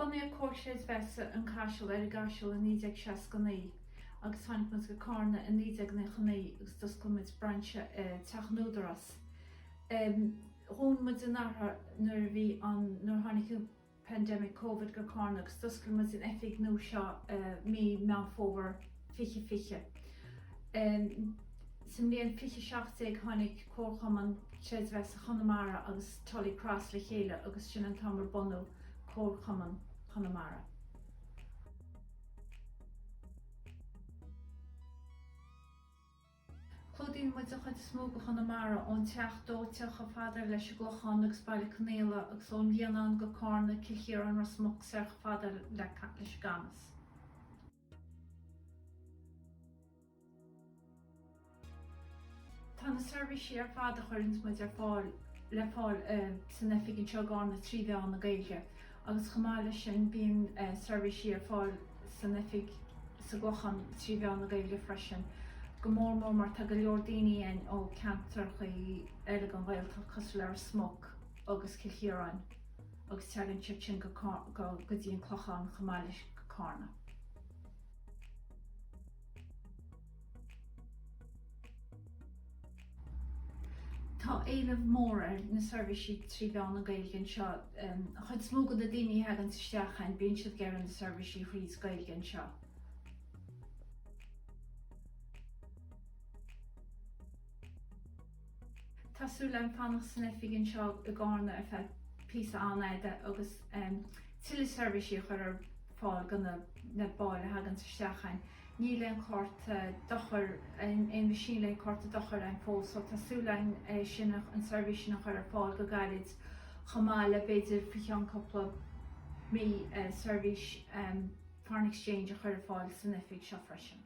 Bunaíodh Comhar Creidmheasa an Caiseal ar an gCaiseal i 1969 agus tháinig muid go Cárna i 1999 agus d'oscail muid brainse i Teach an Údarás. Dhún muid anuraidh nuair a bhí an, nuair a tháinig an pandemic Covid go Cárna agus d'oscail muid an oifig nua seo mí Meán Fómhair 2020. Sa mbliain 2017 tháinig Comharchumann Creidmheasa Chonamara agus Tullycross le chéile agus sin an t-am ar bunú Comharchumann Chonamara. Clúdaíonn muid an chuid is mó de Chonamara, ón Teach Dóite chomh fada leis an gClochán agus Baile Conaola agus ón Ghrianán go Cárna, Cill Chiaráin, Ros Muc soir chomh fada leis an gCamas. Tá na seirbhísí ar fad a chuireanns muid ar fáil le fáil san oifig anseo i gCárna trí mheán na Gaeilge agus chomh maith leis sin bíonn seirbhísí ar fáil san oifig sa gClochán trí mheán na Gaeilge freisin, go mór mór mar tá go leor daoine ann ó ceantracha eile den Ghaeltacht cosúil le Ros Muc agus Cill Chiaráin agus tagann siad sin go go dtí an Clochán chomh maith leis go Cárna. Tá éileamh mór ar na seirbhísí trí mheán na Gaeilge anseo. An chuid is mó de na daoine a thaganns isteach chugainn, bíonn siad ag iarraidh na seirbhísí thríd Gaeilge anseo. Tá súil agam fanacht san oifig anseo i gCárna ar feadh píosa an-fhada agus tuilleadh seirbhísí a chur ar fáil do na baill a thaganns isteach chugainn. Níl aon chárta dochair, aon mheaisín le cárta dochair againn fós so tá súil againn é sin, an seirbhís sin a chur ar fáil go gairid chomh maith le b'fhéidir faoi cheann cúpla mí seirbhís foreign exchange a chur ar fáil san oifig seo freisin.